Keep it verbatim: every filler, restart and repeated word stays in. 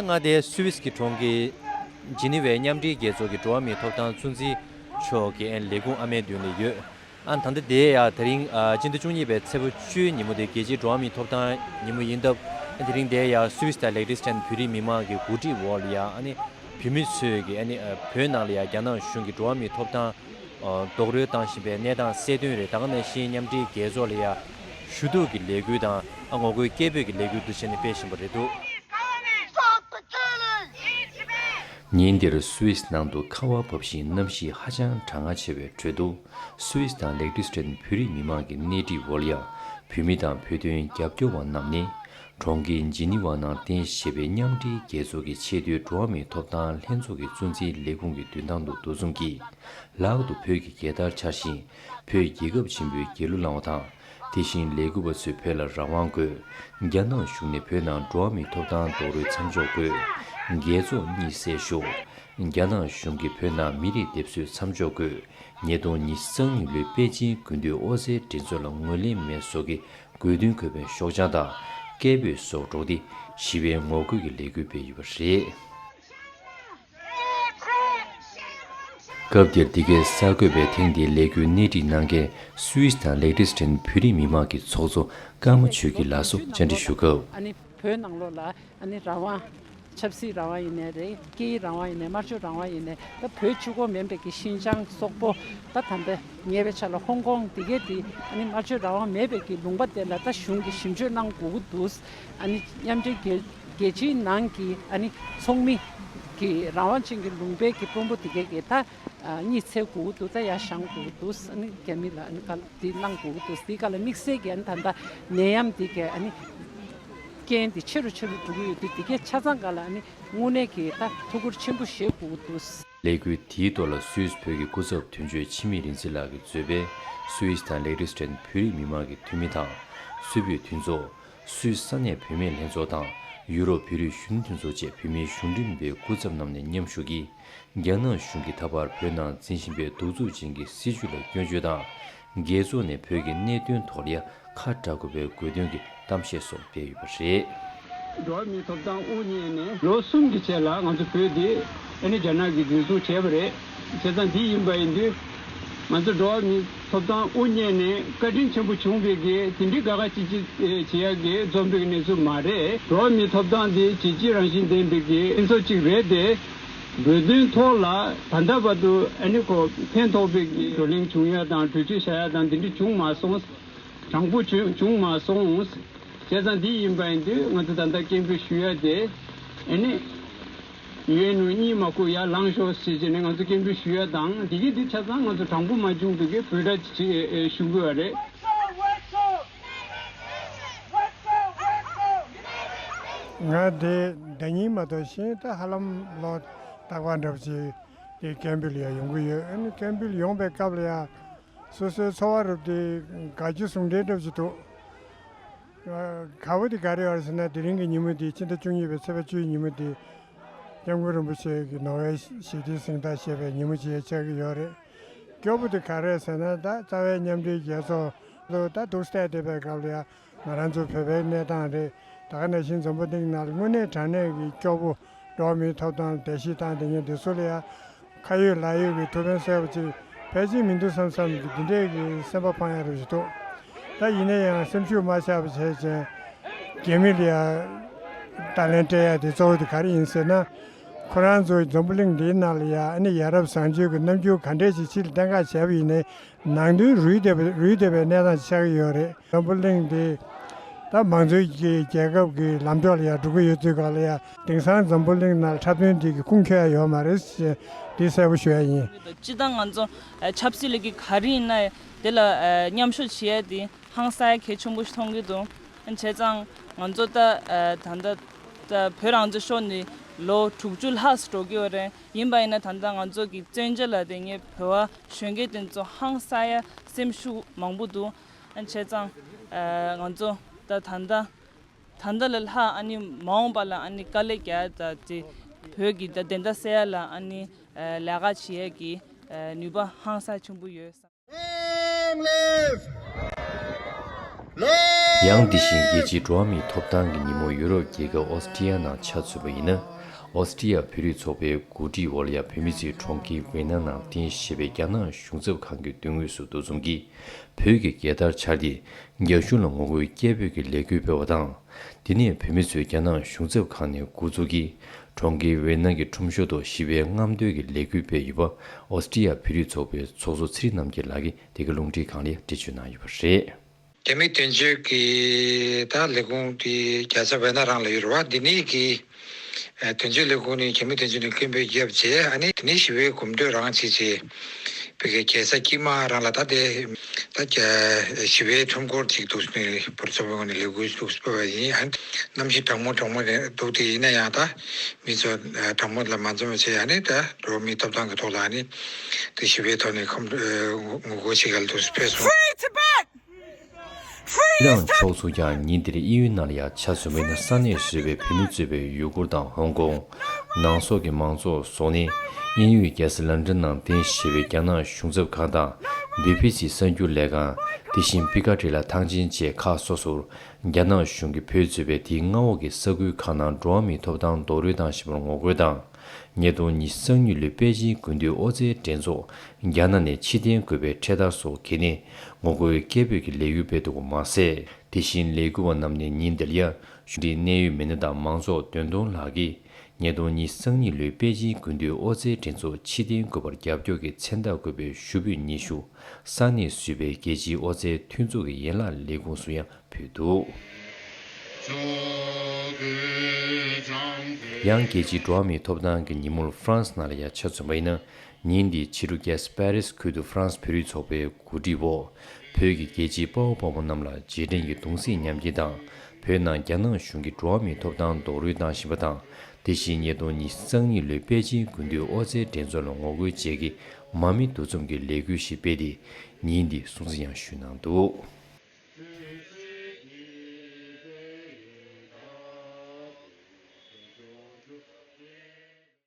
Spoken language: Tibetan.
ང་དེ་སུད་སི་གི་གྲོང་ཁྱེར་ཇི་ནི་ཝའི་མཉམ་འབྲེལ་རྒྱལ་ཚོགས་ཀྱི་འགྲོ་བ་མིའི་ཐོབ་ཐང་གཙོ་འཛིན་མཆོག་གི་ཨན་ལས་ཁུངས་ཨ་མའི་མདུན་ལ་ཡོད། ཨན་ད་ལྟ་དེ་ཡ་དེ་རིང་ཨ་སྤྱི་ཟླ་བཅུ་གཉིས་པའི་ཚེས་པ་བཅུའི་ཉིན་མོ་དེ་རྒྱལ་སྤྱིའི་འགྲོ་བ་མིའི་ཐོབ་ཐང་ཉིན་མོ་ཡིན་སྟབས། ཨན་དེ་རིང་དེ་ཡ་སུད་སི་དང་ལེག་ཏི་སི་ཐན་བོད་རིགས་མི་མང་གི་གོ་སྒྲིག་འོག་ལ་ཡ་ཨ་ནི་བོད་མི་ཚོས་ཀྱི་ཨ་ནི་ཨ་བོད་ནང་ལ་ཡ་རྒྱ་ནག་གཞུང་གི་འགྲོ་བ་མིའི་ཐོབ་ཐང་ཨ་རྡོག་རོལ་བཏང་བཞིན་པའི་གནས་སྟངས་གསལ་སྟོན་རེད། ད་ག་ནང་བཞིན་མཉམ་འབྲེལ་རྒྱལ་ཚོགས་ལ་ཡ་ཞུ་གཏུག་གི་ལས་འགུལ་དང་ཨ་ངོ་རྒོལ་སྐད་འབོད་ཀྱི་ལས་འགུལ་དུ་བྱས་ནས་སྤེལ་བཞིན་པ་རེད་འདུག། ཉིན་དེར་སུད་སི་ནང་དུ་ཁ་བ་བབས་ཤིང་གནམ་གཤིས་ཧ་ཅང་གྲང་ངར་ཆེ་བའི་ཁྲོད་དུ། སུད་སི་དང་ལེག་ཏི་སི་ཐན་བོད་རིགས་མི་མང་གི་སྣེ་ཁྲིད་འོག་ལ་ཡང་བོད་མི་དང་བོད་དོན་རྒྱབ་སྐྱོར་བ་རྣམས་ནས། གྲོང་ཁྱེར་ཇི་ནི་ཝ་ནང་རྟེན་གཞི་བྱས་པའི་མཉམ་འབྲེལ་རྒྱལ་ཚོགས་ཀྱི་ཆེས་མཐོའི་འགྲོ་བ་མིའི་ཐོབ་ཐང་ལྷན་ཚོགས་ཀྱི་གཙོ་འཛིན་ལས་ཁུངས་ཀྱི་མདུན་ཐང་དུ་འདུ་འཛོམས་ཀྱིས། ལག་ཏུ་བོད་ཀྱི་རྒྱལ་དར་འཕྱར་ཞིང་། བོད་རྒྱལ་ཁབ་ཆེན་པོའི་རྒྱལ་གླུ་བླངས་པ་དང་། དེ་བཞིན་ལས་འགུལ་བ་ཚོས་བོད་ལ་རང་དབང་དགོས། རྒྱ་ནག་གཞུང་ནས་བོད་ནང་འགྲོ་བ་མིའི་ཐོབ་ཐང་རྡོག་རོལ་མཚམས་འཇོག་དགོས། རྒྱལ་ཚོགས་གཉིད་སད་ཤོག། རྒྱ་ནག་གཞུང་གིས་བོད་ནང་མི་རིགས་སྡེབ་གསོད་མཚམས་འཇོག་དགོས། ཉིས་སྟོང་ཉི་ཤུ་རྩ་གཉིས་ལོའི་པེ་ཅིན་དགུན་དུས་ཨོ་རྩལ་འགྲན་ཚོགས་ལ་ངོས་ལེན་མེད་སོགས་ཀྱི་དགོས་འདུན་འཁོད་པའི་ཤོག་བྱང་དང་སྐད་འབོད་སོགས་སྒྲོག་སྟེ་ཞི་བའི་ངོ་རྒོལ་གྱི་ལས་འགུལ་སྤེལ་ཡོད་པ་རེད། སྐབས་དེར་འདི་གའི་གསར་འགོད་པས་ཐེངས་འདིའི་ལས་འགུལ་སྣེ་ཁྲིད་གནང་མཁན་སུད་སི་དང་ལེག་ཏི་སི་ཐན་བོད་རིགས་མི་མང་གི་ཚོགས་གཙོ་ཀརྨ་ཆོས་སྐྱིད་ལགས་སུ་བཅར་འདྲི་ཞུ་སྐབས། ཨ་ནི་བོད་ནང་ལོགས་ལ་ཨ་ནི་རང་དབང་། ཆབ་སྲིད་རང་དབང་ཡིན་ནའི་རེད། སྐད་ཡིག་རང་དབང་ཡིན་ནའི། སྨྲ་བརྗོད་རང་དབང་ཡིན་ནའི། ད་བོད་གཅིག་པོ་མིན་པའི་གི་ཤིན་ཅང་སོག་པོ། ད་ད་ལྟ་ཉེ་བའི་ཆར་ལ་ཧོང་ཀོང་འདི་གས་དེ་ཨ་ནི་སྨྲ་བརྗོད་རང་དབང་མེད་པའི་གི་ལུང་པ་དེ་ལ་ད་གཞུང་གིས་ཞིབ་དཔྱོད་གནང་དགོས་ཀྱི་འདུག། ཨ་ནི་མཉམ་འབྲེལ་རྒྱལ་རྒྱལ་སྤྱིའི་ནང་གི་ཨ་ནི་ཚོགས་མི་གི་རང་དབང་ཅན་གྱི་ལུང་པའི་གི་དཔོན་པོ་དེ་གས་ཀྱིས་ད་གཉིད་སད་དགོས་ཀྱི་འདུག། ད་ཡར་བཞེངས་དགོས་ཀྱི་འདུག། ཨ་ནི་རྒྱ་མི་ལ་ཨ་ནི་ག་དེ་གནང་དགོས་ཀྱི་འདུག། དེའི་སྐབས་ལ་དམིགས་བསལ་གྱི་ཨ་ནི་ད་ལྟ་ནད་ཡམས་དེ་གས་ཨ་ནི་རྐྱེན་དེ་ཆེ་རུ་ཆེ་རུ་འགྲོ་གི་ཡོད་དུས། དེ་གས་ཆ་ཚང་སྒང་ལ་ཨ་ནི་དངོས་གནས་ཀྱི་ད་ཐུགས་ཁུར་ཆེན་པོ་བཞེས་དགོས་ཀྱི་འདུག། ལས་འགུལ་དེའི་ཐོག་ལ་སུད་སི་བོད་ཀྱི་སྐུ་ཚབ་དོན་གཅོད་འཆི་མེད་རིག་འཛིན་ལགས་ཀྱིས་གཙོས་པའི་སུད་སི་དང་ལེག་ཏི་སི་ཐན་བོད་རིགས་མི་མང་གི་འཐུས་མི་དང་། སུད་བོད་མཐུན་ཚོགས། སུད་སི་ས་གནས་བུད་མེད་ལྷན་ཚོགས་དང་ཡུ་རོབ་བོད་རིགས་གཞོན་ནུ་མཐུན་ཚོགས་བཅས་བོད་མིའི་གཞུང་འབྲེལ་མིན་པའི་སྐུ་ཚབ་རྣམས་ནས་མཉམ་ཞུགས་ཀྱིས། རྒྱ་ནག་གཞུང་གིས་ད་བར་བོད་ནང་འཛིན་བཞིན་པའི་གདུག་རྩུབ་ཅན་གྱི་སྲིད་བྱུས་ལ་སྐྱོན་བརྗོད་དང་། རྒྱལ་ཚོགས་ནས་བོད་ཀྱི་གནད་དོན་ཐོག་ལ་ཡང་ཁ་གྲག་དགོས་པའི་དགོས་འདུན་གྱི་གཏམ་བཤད་སོགས་སྤེལ་ཡོད་པ་རེད། འགྲོ་བ་མིའི་ཐོབ་ཐང་དབུ་བརྙེས་ནས་ལོ་གསུམ་གྱི་རྗེས་ལ་ང་ཚོ་བོད་འདི་ཨ་ནི་རྒྱ་ནག་གིས་འཛིན་བཟུང་བྱས་པ་རེད། བྱས་ཙང་འདི་ཡིན་པ་ཡིན་དུས། ང་ཚོ་འགྲོ་བ་མིའི་ཐོབ་ཐང་དབུ་བརྙེས་ནས་བཀའ་དྲིན་ཆེན་པོ་བྱུང་བའི་གི་དེ་འདྲའི་དགའ་དགའ་སྐྱིད་སྐྱིད་བྱེད་ཡག་གི་འཛོམས་པའི་གནས་ཚུལ་མ་རེད། འགྲོ་བ་མིའི་ཐོབ་ཐང་འདི་གཅིག་གཅིག་རང་བཞིན་ལྡན་པའི་གི་ཕུན་ཚོགས་གཅིག་རེད་དེ། བོད་དོན་ཐོག་ལ་ད་ལྟ་བར་དུ་ཨ་ནི་ཁོ་ཕན་ཐོགས་པའི་གི་བགྲོ་གླེང་བྱུང་ཡ་དང་གྲོས་ཆོད་བཞག་ཡ་དང་འདི་འདྲ་བྱུང་མ་སོང་། དྲང་པོ་བྱུང་བྱུང་མ་སོང་། བྱས་ཙང་འདི་ཡིན་པ་ཡིན་དུས་ང་ཚོ་ད་ལྟ་སྐད་འབོད་ཞུ་ཡ་དེ་ཨ་ནི་ཡུ་ཨེན་ནང་གཉིད་མ་ཁུག་ཡར་ལངས་ཤོག་ཟེར་བྱས་ནས་ང་ཚོ་སྐད་འབོད་ཞུ་ཡ་དང་། འདི་གི་འདི་ཆ་ཚང་ང་ཚོ་དྲང་པོ་མ་བྱུང་དུས་ཀྱི་འབོད་སྒྲ་ཅིག་ཞུ་དགོས་པ་རེད། ང་དེ་ཟླ་ཉིན་མ་གཏོགས་གཞན་ད་ཧ་ལམ་ལོ་རྟག་པར་འདྲ་པོ་ཅིག་དེ་སྐད་འབོད་ལ་ཡང་ཡོང་གི་ཡོད། ཨ་ནི་སྐད་འབོད་ལ་ཡོང་པའི་སྐབས་ལ་ཡང་སོ་སོའི་ཚོར་བ་རུ་དེ་དགའ་སྐྱིད་ཟུང་འབྲེལ་འདྲ་པོ་ཅིག་འདུག། དགའ་པོ་དེ་ག་རེ་ཡོད་རེད་ཟེར་ན། དེ་རིང་གི་ཉིན་མོ་དེ་ཕྱི་ཟླ་བཅུ་གཉིས་པའི་ཚེས་པ་བཅུའི་ཉིན་མོ་དེ་སྐྱབས་མགོན་རིན་པོ་ཆེ་གི་ནོ་བྷེལ་ཞི་བདེའི་གཟེངས་རྟགས་བཞེས་པའི་ཉིན་མོ་ཅིག་ཆགས་ཀྱི་ཡོད་རེད། སྐྱོ་པོ་དེ་ག་རེ་རེད་ཟེར་ན། ད་རྩ་བའི་མཉམ་འབྲེལ་རྒྱལ་ཚོགས་ལ་ད་འདུག་སེ་བསྡད་པའི་སྐབས་ལ་ཡང་ང་རང་ཚོ་བོད་པའི་གནས་སྟངས་རེད། ད་ག་ནང་བཞིན་འཛམ་བུ་གླིང་ནང་ལ་དངོས་གནས་དྲང་གནས་ཀྱི་སྐྱོ་པོ། འགྲོ་བ་མིའི་ཐོབ་ཐང་ལ་བརྡལ་བཤིག་བཏང་བསྡད་མཁན་དེ་ཚོ་ལ་ཡང་ཁ་ཡོད་ལག་ཡོད་ཀྱི་ཐུགས་ཕན་གསོས་པ་ཅིག་ཕལ་ཆེར་མི་འདུག་བསམ་བསམ་གྱི་འདི་འདྲས་ཀྱི་སེམས་པ་ཕངས་ཡ་རུ་ཞིག་འདུག། ད་ཡིན་ན་ཡང་སེམས་ཤུགས་མ་ཆག་པ་བྱས་ཙང་རྒྱ་མི་ལ་ཡང་ཏཱ་ལན་སྤྲད་ཡ་དེ་གཙོ་བོ་དེ་ག་རེ་ཡིན་ཟེར་ན། ཁོ་རང་ཚོ་འཛམ་བུ་གླིང་འདིའི་ནང་ལ་ཡང་ཨ་ནི་ཡ་རབས་བཟང་སྤྱོད་ཀྱི་རྣམ་འགྱུར་ག་འདྲས་ཅིག་ཕྱི་ལ་གཏན་འཁེལ་བྱས་པ་ཡིན་ནའི། ནང་དོན་རུལ་བསྡད་པའི་རུལ་བསྡད་པའི་གནས་སྟངས་ཆགས་ཀྱི་ཡོད་རེད། འཛམ་བུ་གླིང་འདི་ད་མང་གཙོའི་གི་རྒྱལ་ཁབ་ཀྱི་ལམ་ཕྱོགས་ལ་ཡང་འགྲོ་གི་ཡོད་དུས་སྒང་ལ་ཡང་དེང་སང་འཛམ་བུ་གླིང་ནང་འཁྲབ་སྟོན་འདི་གི་ཁུངས་འཁྱོལ་ཡ་ཡོད་མ་རེད་ཅེས་འདི་གསལ་པོ་ཞུ་ཡ་ཡིན། སྤྱིར་བཏང་ང་ཚོ་ཨ་ཆབ་སྲིད་ལས་འགུལ་ག་རེ་ཡིན་ན་དེ་ལ་ཨ་མཉམ་ཞུགས་བྱེད་ཡ་དེ་ཧང་སང་ཡ་གལ་ཆེན་པོ་ཞིག་མཐོང་གི་འདུག། བྱས་ཙང་ང་ཚོ་ད་ཨ་ད་ལྟ་ད་བོད་རང་བཙན་ཤོར་ནས་ལོ་དྲུག་ཅུ་ལྷག་ཙམ་འགྲོ་གི་ཡོད་རེད། ཡིན་པ་ཡིན་ན་ད་ལྟ་ང་ཚོ་གི་བཙན་བྱོལ་ལ་བསྡད་མཁན་བོད་པ་གཞོན་སྐྱེས་དེ་ཚོ་ཧང་སང་ཡ་སེམས་ཤུགས་མང་པོ་འདུག། ཨ་བྱས་ཙང་ཨ་ང་ཚོ་ད་ད་ལྟ་ད་ལྟ་ལས་ལྷག་ཨ་ནི་མ་འོངས་པ་ལ་ཨ་ནི་དཀའ་ལས་རྒྱག་ཡ་ད་དེ་བོད་ཀྱི་ད་བདེན་མཐའ་གསལ་ཡ་ལ་ཨ་ནི་ཨ་ལས་ཀ་བྱེད་ཡ་གི་ཨ་ནུས་པ་ཧང་སང་ཆེན་པོ་ཡོད། Long live! Long ཡང་འདི་བཞིན་རྒྱལ་སྤྱིའི་འགྲོ་བ་མིའི་ཐོབ་ཐང་གི་ཉིན་མོ་ཡུ་རོབ་རྒྱལ་ཁབ་ཨོ་སི་ཀྲི་ཡ་ནང་ཆ་མཚོན་པ་ཡིན་ན། ཨོ་སི་ཀྲི་ཡ་བོད་རིགས་ཚོགས་པའི་གོ་སྒྲིག་འོག་ལ་ཡང་བོད་མི་ཚོས་གྲོང་ཁྱེར་ཝེ་ན་ནང་རྟེན་གཞི་བྱས་པའི་རྒྱ་ནག་གཞུང་ཚབ་ཁང་གི་མདུན་ངོས་སུ་འདུ་འཛོམས་ཀྱིས་བོད་ཀྱི་རྒྱལ་དར་འཕྱར་ཏེ། རྒྱ་གཞུང་ལ་ངོ་རྒོལ་སྐད་འབོད་ཀྱི་ལས་འགུལ་སྤེལ་བ་དང་། དེ་ནས་བོད་མི་ཚོས་རྒྱ་ནག་གཞུང་ཚབ་ཁང་ནས་འགོ་འཛུགས་ཀྱིས་གྲོང་ཁྱེར་ཝེ་ན་གྱི་ཁྲོམ་ཞོར་དུ་ཞི་བའི་རྔམ་སྟོན་གྱི་ལས་འགུལ་སྤེལ་ཡོད་པ། ཨོ་སི་ཀྲི་ཡ་བོད་རིགས་ཚོགས་པའི་ཚོགས་གཙོ་ཚེ་རིང་རྣམ་རྒྱལ་ལགས་ཀྱིས་འདི་ག་རླུང་འཕྲིན་ཁང་ལ་འགྲེལ་བརྗོད་གནང་ཡོད་པ་རེད། རྒྱ་མི་དོན་གཅོད་ཀྱི་ད་ལས་ཁུངས་དེ་རྒྱལ་ས་ཝེ་ན་རང་ལ་ཡོད་རེད་བ། འདི་ནས་ཀྱི་ཨ་དོན་གཅོད་ལས་ཁུངས་ནས་རྒྱ་མི་དོན་གཅོད་ནས་སྐད་འབོད་བརྒྱབ་རྗེས། ཨ་ནི་དེ་ནས་ཞི་བའི་གོམ་བགྲོད་རང་བྱས་རྗེས། བོད་ཀྱི་རྒྱལ་ས་དཀྱིལ་མ་རང་ལ་ད་དེ་ད་རྒྱ་ཞི་བའི་ཁྲོམ་སྐོར་ཅིག་འདུག་ནས་བོད་ཚོགས་པའི་ངོས་ནས་ལས་འགུལ་འདུག་སྤེལ་བ་ཡིན། ཨ་ནི་གནམ་གཤིས་གྲང་མོ་གྲང་མོ་རེད་འདུག་དེ་ཡིན་ན་ཡང་ད་མི་ཚོ་གྲང་མོ་ལ་མ་འཛོམས་པ་བྱས། ཨ་ནི་ད་འགྲོ་བ་མིའི་ཐོབ་ཐང་གི་ཐོག་ལ་ཨ་ནི་དེ་ཞི་བའི་ཐོག་ནས་ཁམས་ངོ་རྒོལ་བྱེད་ག་ལ་འདུག་ཕེབས་སོང་། Free Tibet! Free ཡང་ཕྱོགས་མཚུངས་ཀྱང་ཉིན་དེར་དབྱིན་ཡུལ་ནང་ལ་ཡང་ཆ་མཚོན་པ་ཡིན་ན། ས་གནས་སུ་ཡོད་པའི་བོད་མི་གཙོས་པའི་ཡུ་གུར་དང་ཧོང་ཀོང་ནང་སོག་གི་མང་ཚོགས་སོགས་ནི་དབྱིན་ཡུལ་རྒྱལ་ས་ལན་ཀྲན་ནང་རྟེན་གཞི་བྱས་པའི་རྒྱ་ནག་གཞུང་ཚབ་ཁང་དང་། བི་བི་སི་གསར་འགྱུར་ལས་ཁང་། དེ་བཞིན་པི་ཀ་ཌི་ལ་ཐང་ཆེན་བཅས་ཁག་སོ་སོར་རྒྱ་ནག་གཞུང་གིས་བོད་གཙོས་པའི་དེའི་མངའ་འོག་གི་ས་ཁུལ་ཁག་ནང་འགྲོ་བ་མིའི་ཐོབ་ཐང་རྡོག་རོལ་བཏང་བཞིན་པར་ངོ་རྒོལ་དང་། ཉིས་སྟོང་ཉི་ཤུ་རྩ་གཉིས་ལོའི་པེ་ཅིན་དགུན་དུས་ཨོ་རྩལ་འགྲན་ཚོགས་རྒྱ་ནག་ནས་ཕྱིར་འཐེན་དགོས་པའི་འཕྲེད་དར་སོགས་གྱེར་ནས་ངོ་རྒོལ་སྐད་འབོད་ཀྱི་ལས་འགུལ་སྤེལ་འདུག་པ་མ་ཟད། དེ་བཞིན་ལས་འགུལ་བ་རྣམས་ནས་ཉིན་འདིར་ཡང་གཞུང་འབྲེལ་གནད་ཡོད་མི་སྣ་དང་མང་ཚོགས་བདུན་སྟོང་ལྷག་གིས་ཉིས་སྟོང་ཉི་ཤུ་རྩ་གཉིས་ལོའི་པེ་ཅིན་དགུན་དུས་ཨོ་རྩལ་འགྲན་ཚོགས་ཕྱིར་འཐེན་དགོས་པར་རྒྱབ་སྐྱོར་གྱི་མཚན་རྟགས་བཀོད་པའི་ཞུ་འབོད་སྙན་ཞུ་ས་གནས་སུ་ཡོད་པའི་རྒྱལ་སྤྱིའི་ཨོ་རྩལ་མཐུན་ཚོགས་ཀྱི་ཡན་ལག་ལས་ཁུངས་སུ་ཡང་ཕུལ་འདུག། ཡང་རྒྱལ་སྤྱིའི་འགྲོ་བ་མིའི་ཐོབ་ཐང་གི་ཉིན་མོར་ཧྥ་རན་སི་ནང་ལ་ཡང་ཆ་མཚོན་པ་ཡིན་ན། ཉིན་འདིའི་ཕྱི་དྲོ་རྒྱལ་ས་པེ་རིས་ཁུལ་དུ་ཧྥ་རན་སི་བོད་རིགས་ཚོགས་པའི་གོ་སྒྲིག་འོག་བོད་ཀྱི་རྒྱལ་གཅེས་དཔའ་བོ་དཔའ་མོ་རྣམས་ལ་རྗེས་དྲན་གྱི་གདུང་སེམས་མཉམ་སྐྱེད་དང་། བོད་ནང་རྒྱ་ནག་གཞུང་གིས་འགྲོ་བ་མིའི་ཐོབ་ཐང་རྡོག་རོལ་བཏང་བཞིན་པ་དང་། དེ་བཞིན་ཉིས་སྟོང་ཉི་ཤུ་རྩ་གཉིས་ལོའི་པེ་ཅིན་དགུན་དུས་ཨོ་རྩལ་འགྲན་ཚོགས་ལ་ངོ་རྒོལ་བཅས་ཀྱི་མ་མི་འདུ་འཛོམས་ཀྱི་ལས་འགུལ་ཞིག་སྤེལ་ཏེ། ཉིན་འདི་སྲུང་བརྩི་ཡང་ཞུས་གནང་འདུག།